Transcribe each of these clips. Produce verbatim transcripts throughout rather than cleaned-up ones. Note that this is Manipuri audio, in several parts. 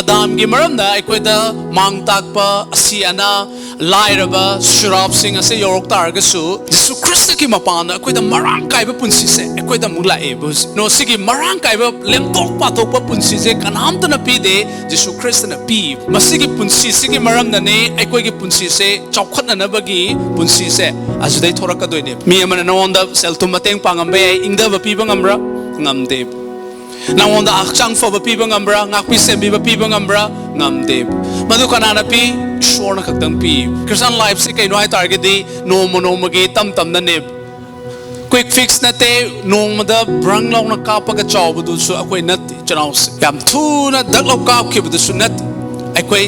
ꯑꯗꯥꯝꯒꯤ ꯃꯔꯝꯗ ꯑꯩꯈꯣꯏꯗ ꯃꯥꯡ ꯇꯥꯛꯄ, ꯑꯁꯤ ꯑꯅꯥ, ꯂꯥꯏꯔꯕ, ꯁꯨꯔꯥꯞꯁꯤꯡ ꯑꯁꯤ ꯌꯧꯔꯛ ꯇꯥꯔꯒꯁꯨ, ꯖꯤꯁꯨ ꯈ꯭ꯔꯤꯁꯇꯒꯤ ꯃꯄꯥꯟꯗ ꯑꯩꯈꯣꯏꯗ ꯃꯔꯥꯡ ꯀꯥꯏꯕ ꯄꯨꯟꯁꯤꯁꯦ ꯑꯩꯈꯣꯏꯗ ꯑꯃꯨꯛ ꯂꯥꯛꯑꯦꯕ ꯍꯧꯖꯤꯛ꯫ ꯅꯣ, ꯁꯤꯒꯤ ꯃꯔꯥꯡ ꯀꯥꯏꯕ, ꯂꯦꯝꯊꯣꯛ ꯄꯥꯊꯣꯛꯄ ꯄꯨꯟꯁꯤꯁꯦ ꯀꯅꯥꯝꯇꯅ ꯄꯤꯗꯦ, ꯖꯤꯁꯨ ꯈ꯭ꯔꯤꯁꯇꯅ ꯄꯤ꯫ ꯃꯁꯤꯒꯤ ꯄꯨꯟꯁꯤꯁꯤꯒꯤ ꯃꯔꯝꯅꯅꯦ ꯑꯩꯈꯣꯏꯒꯤ ꯄꯨꯟꯁꯤꯁꯦ ꯆꯥꯎꯈꯠꯅꯅꯕꯒꯤ ꯄꯨꯟꯁꯤꯁꯦ ꯑꯁꯤꯗꯩ ꯊꯣꯔꯛꯀꯗꯣꯏꯅꯦ꯫ ꯃꯤ ꯑꯃꯅ ꯅꯉꯣꯟꯗ ꯁꯦꯜ ꯊꯨꯝ ꯃꯇꯦꯡ ꯄꯥꯡꯉꯝꯕ ꯌꯥꯏ, ꯏꯪꯊꯕ ꯄꯤꯕ ꯉꯝꯕ꯭ꯔꯥ? ꯉꯝꯗꯦ꯫ ꯅꯉꯣꯟꯗ ꯍꯛꯆꯥꯡ ꯐꯕ ꯄꯤꯕ ꯉꯝꯕ꯭ꯔꯥ? ꯉꯥꯛꯄꯤ ꯁꯦꯝꯕꯤꯕ ꯄꯤꯕ ꯉꯝꯕ꯭ꯔꯥ? ꯉꯝꯗꯦ꯫ ꯃꯗꯨ ꯀꯅꯥꯅ ꯄꯤ? ꯏꯁꯣꯔꯅ ꯈꯛꯇꯪ ꯄꯤ꯫ Christian lifeꯁꯦ ꯀꯩꯅꯣ ꯍꯥꯏ ꯇꯥꯔꯒꯗꯤ, ꯅꯣꯡꯃ ꯅꯣꯡꯃꯒꯤ ꯇꯝ ꯇꯝꯅꯅꯦ꯫ Quick fix ꯅꯠꯇꯦ, ꯅꯣꯡꯃꯗ ꯕ꯭ꯔꯪ ꯂꯥꯎꯅ ꯀꯥꯞꯄꯒ ꯆꯥꯎꯕꯗꯨꯁꯨ ꯑꯩꯈꯣꯏ ꯅꯠꯇꯦ, ꯏꯆꯤꯟ ꯏꯅꯥꯎꯁꯦ꯫ ꯌꯥꯝ ꯊꯨꯅ ꯗꯛ ꯂꯥꯎ ꯀꯥꯞꯈꯤꯕꯗꯨꯁꯨ ꯅꯠꯇꯦ꯫ ꯑꯩꯈꯣꯏ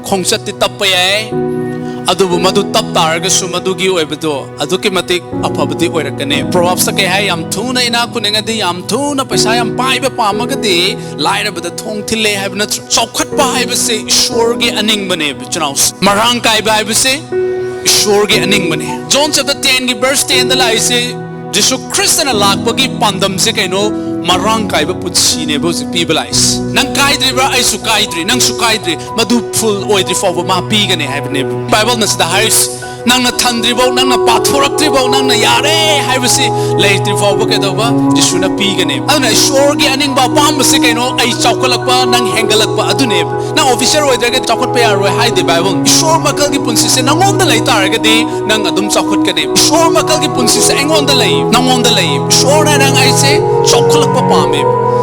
ꯈꯣꯡꯆꯠꯇꯤ ꯇꯞꯄ ꯌꯥꯏ, ꯑꯗꯨꯕꯨ ꯃꯗꯨ ꯇꯞ ꯇꯥꯔꯒꯁꯨ ꯃꯗꯨꯒꯤ ꯑꯣꯏꯕꯗꯣ ꯑꯗꯨꯛꯀꯤ ꯃꯇꯤꯛ ꯑꯐꯕꯗꯤ ꯑꯣꯏꯔꯛꯀꯅꯤ꯫ Proverbsꯇ ꯀꯩ ꯍꯥꯏ? ꯌꯥꯝ ꯊꯨꯅ ꯏꯅꯥꯛ ꯈꯨꯟꯅꯤꯡꯉꯗꯤ, ꯌꯥꯝ ꯊꯨꯅ ꯄꯩꯁꯥ ꯌꯥꯝ ꯄꯥꯏꯕ ꯄꯥꯝꯃꯒꯗꯤ, ꯂꯥꯏꯔꯕꯗ ꯊꯣꯡ ꯊꯤꯜꯂꯦ ꯍꯥꯏꯕ ꯅꯠꯇ꯭ꯔꯣ? ꯆꯥꯎꯈꯠꯄ ꯍꯥꯏꯕꯁꯦ ꯏꯁꯣꯔꯒꯤ ꯑꯅꯤꯡꯕꯅꯦꯕ, ꯏꯆꯤꯟ ꯏꯅꯥꯎꯁꯦ꯫ ꯃꯔꯥꯡ ꯀꯥꯏꯕ ꯍꯥꯏꯕꯁꯦ ꯏꯁꯣꯔꯒꯤ ꯑꯅꯤꯡꯕꯅꯦ꯫ John chapter tenꯒꯤ verse tenꯗ ꯂꯥꯛꯏꯁꯦ, ꯖꯤꯁꯨ ꯈ꯭ꯔꯤꯁꯇꯅ ꯂꯥꯛꯄꯒꯤ ꯄꯥꯟꯗꯝꯁꯦ ꯀꯩꯅꯣ? ꯃꯔꯥꯡ ꯀꯥꯏꯕ ꯄꯨꯟꯁꯤꯅꯦꯕ ꯍꯧꯖꯤꯛ ꯄꯤꯕ ꯂꯥꯛꯏꯁꯦ꯫ ꯅꯪ ꯀꯥꯏꯗ꯭ꯔꯤꯕ꯭ꯔꯥ? ꯑꯩꯁꯨ ꯀꯥꯏꯗ꯭ꯔꯤ, ꯅꯪꯁꯨ ꯀꯥꯏꯗ꯭ꯔꯤ꯫ ꯃꯗꯨ full ꯑꯣꯏꯗ꯭ꯔꯤ ꯐꯥꯎꯕ ꯃꯥ ꯄꯤꯒꯅꯤ ꯍꯥꯏꯕꯅꯦꯕ꯫ Bibleꯅ ꯁꯤꯗ ꯍꯥꯏꯔꯤꯁꯦ, ꯅꯪꯅ ꯊꯟꯗ꯭ꯔꯤꯐꯥꯎ, ꯅꯪꯅ ꯄꯥꯊꯣꯔꯛꯇ꯭ꯔꯤꯐꯥꯎ, ꯅꯪꯅ ꯌꯥꯔꯦ ꯍꯥꯏꯕꯁꯤ ꯂꯩꯇ꯭ꯔꯤ ꯐꯥꯎꯕ ꯀꯩꯗꯧꯕ? ꯖꯤꯁꯨꯅ ꯄꯤꯒꯅꯤ꯫ ꯑꯗꯨꯅ ꯏꯁꯣꯔꯒꯤ ꯑꯅꯤꯡꯕ ꯑꯄꯥꯝꯕꯁꯦ ꯀꯩꯅꯣ? ꯑꯩ ꯆꯥꯎꯈꯠꯂꯛꯄ, ꯅꯪ ꯍꯦꯟꯒꯠꯂꯛꯄ, ꯑꯗꯨꯅꯦꯕ꯫ ꯅꯪ officer ꯑꯣꯏꯗ꯭ꯔꯒꯗꯤ ꯆꯥꯎꯈꯠꯄ ꯌꯥꯔꯣꯏ ꯍꯥꯏꯗꯦ ꯕꯥꯏꯕꯜ꯫ ꯏꯁꯣꯔ ꯃꯈꯜꯒꯤ ꯄꯨꯟꯁꯤꯁꯦ ꯅꯪꯉꯣꯟꯗ ꯂꯩ ꯇꯥꯔꯒꯗꯤ ꯅꯪ ꯑꯗꯨꯝ ꯆꯥꯎꯈꯠꯀꯅꯤ꯫ ꯏꯁꯣꯔ ꯃꯈꯜꯒꯤ ꯄꯨꯟꯁꯤꯁꯦ ꯑꯩꯉꯣꯟꯗ ꯂꯩ, ꯅꯪꯉꯣꯟꯗ ꯂꯩ꯫ ꯏꯁꯣꯔꯅ ꯅꯪ ꯑꯩꯁꯦ ꯆꯥꯎꯈꯠꯂꯛꯄ ꯄꯥꯝꯃꯦ꯫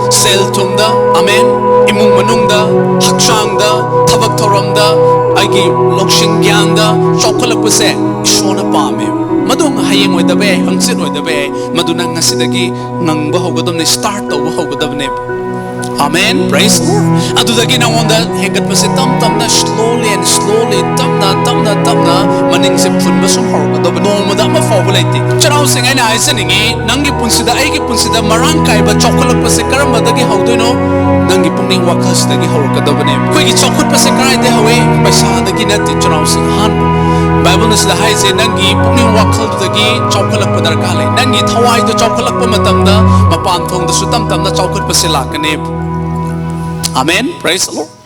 ꯁꯦꯜ ꯊꯨꯝꯗ, ꯑꯃꯦꯟ, ꯏꯃꯨꯡ ꯃꯅꯨꯡꯗ, ꯍꯛꯆꯥꯡꯗ, ꯊꯕꯛ ꯊꯧꯔꯝꯗ, ꯑꯩꯒꯤ ꯂꯧꯁꯤꯡ ꯒ꯭ꯌꯥꯟꯗ ꯆꯥꯎꯈꯠꯂꯛꯄꯁꯦ ꯏꯁꯣꯔꯅ ꯄꯥꯝꯃꯦ꯫ ꯃꯗꯨ ꯍꯌꯦꯡ ꯑꯣꯏꯗꯕ ꯌꯥꯏ, ꯍꯪꯆꯤꯠ ꯑꯣꯏꯗꯕ ꯌꯥꯏ, ꯃꯗꯨ ꯅꯪ ꯉꯁꯤꯗꯒꯤ ꯉꯪꯕ ꯍꯧꯒꯗꯕꯅꯤ, start ꯇꯧꯕ ꯍꯧꯒꯗꯕꯅꯦꯕ꯫ Amen, praise the Lord. ꯑꯗꯨꯗꯒꯤ ꯅꯉꯣꯟꯗ ꯍꯦꯟꯒꯠꯄꯁꯦ ꯇꯞ ꯇꯞꯅ, slowly and slowly, ꯇꯞꯅ, ꯇꯞꯅ, ꯇꯞꯅ ꯃꯅꯤꯡꯁꯦ ꯐꯨꯟꯕ ꯁꯨꯝ ꯍꯧꯔꯛꯀꯗꯕ, ꯅꯣꯡꯃꯗ ꯑꯃ ꯐꯥꯎꯕ ꯂꯩꯇꯦ꯫ ꯏꯆꯤꯟ ꯏꯅꯥꯎꯁꯤꯡ, ꯑꯩꯅ ꯍꯥꯏꯖꯅꯤꯡꯉꯤ, ꯅꯪꯒꯤ ꯄꯨꯟꯁꯤꯗ, ꯑꯩꯒꯤ ꯄꯨꯟꯁꯤꯗ ꯃꯔꯥꯡ ꯀꯥꯏꯕ ꯆꯥꯎꯈꯠꯂꯛꯄꯁꯦ ꯀꯔꯝꯕꯗꯒꯤ ꯍꯧꯗꯣꯏꯅꯣ? ꯅꯪꯒꯤ ꯄꯨꯛꯅꯤꯡ ꯋꯥꯈꯜꯁꯤꯗꯒꯤ ꯍꯧꯔꯛꯀꯗꯕꯅꯦ꯫ ꯑꯩꯈꯣꯏꯒꯤ ꯆꯥꯎꯈꯠꯄꯁꯦ ꯀꯗꯥꯏꯗꯒꯤ ꯍꯧꯋꯤ? ꯄꯩꯁꯥꯗꯒꯤ ꯅꯠꯇꯦ, ꯏꯆꯤꯟ ꯏꯅꯥꯎꯁꯤꯡ꯫ ꯑꯍꯥꯟꯕ, ꯕꯥꯏꯕꯜꯅ ꯁꯤꯗ ꯍꯥꯏꯔꯤꯁꯦ, ꯅꯪꯒꯤ ꯄꯨꯛꯅꯤꯡ ꯋꯥꯈꯜꯗꯨꯗꯒꯤ ꯆꯥꯎꯈꯠꯂꯛꯄ ꯗꯔꯀꯥꯔ ꯂꯩ꯫ ꯅꯪꯒꯤ ꯊꯋꯥꯏꯗꯣ ꯆꯥꯎꯈꯠꯂꯛꯄ ꯃꯇꯝꯗ ꯃꯄꯥꯟ ꯊꯣꯡꯗꯁꯨ ꯇꯞ ꯇꯞꯅ ꯆꯥꯎꯈꯠꯄꯁꯦ ꯂꯥꯛꯀꯅꯦꯕ꯫ Amen, praise the Lord.